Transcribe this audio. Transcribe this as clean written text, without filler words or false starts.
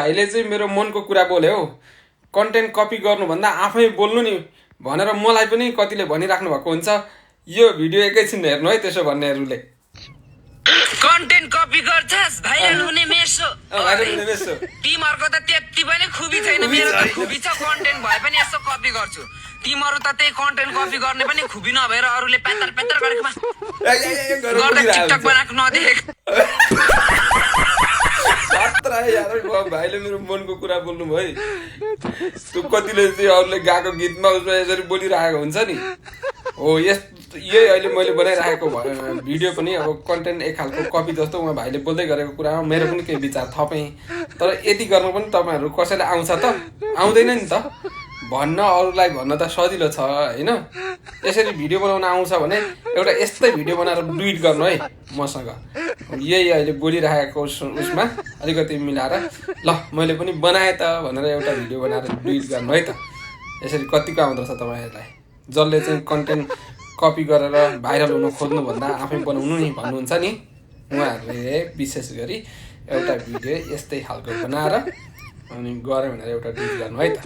भाइले चाहिँ मेरो मनको कुरा बोल्यो हौ। कन्टेन्ट कपी गर्नुभन्दा आफै बोल्नु नि भनेर मलाई पनि कतिले भनिराख्नु भएको हुन्छ। यो भिडियो एकैछिन हेर्नु है त्यसो भन्नेहरूले। कन्टेन्ट कपी गर्छस् भाइरल हुने मेसो भाइरल हुने मेसो तिमीहरूको त त्यति पनि खुबी छैन। मेरो त खुबी छ, कन्टेन्ट भए पनि यसो कपी गर्छु। तिमीहरू त त्यही कन्टेन्ट कपी गर्ने पनि खुबी नभएर अरूले प्यातर प्यातर गरेकोमा गर्दा टिकटक बनाएको नदेखेको। भाइले मेरो मनको कुरा बोल्नु भयो। त्यो कतिले चाहिँ अरूले गाएको गीतमा उसमा यसरी बोलिरहेको हुन्छ नि हो। यही अहिले मैले बनाइराखेको भिडियो पनि अब कन्टेन्ट एक खालको कपी जस्तो उहाँ भाइले बोल्दै गरेको कुरामा मेरो पनि केही विचार थपेँ। तर यति गर्नु पनि तपाईँहरू कसैलाई आउँछ त? आउँदैन नि त। भन्न अरूलाई भन्न त सजिलो छ होइन। यसरी भिडियो बनाउन आउँछ भने एउटा यस्तै भिडियो बनाएर डुइट गर्नु है मसँग। यही अहिले बोलिरहेको उसमा अलिकति मिलाएर ल मैले पनि बनाएँ त भनेर एउटा भिडियो बनाएर डुइट गर्नु है त। यसरी कतिको आउँदो रहेछ तपाईँहरूलाई? जसले चाहिँ कन्टेन्ट कपी गरेर भाइरल हुन खोज्नुभन्दा आफै बनाउनु नि भन्नुहुन्छ नि, उहाँहरूले विशेष गरी एउटा भिडियो यस्तै खालको बनाएर अनि गऱ्यो भनेर एउटा डुइट गर्नु है त।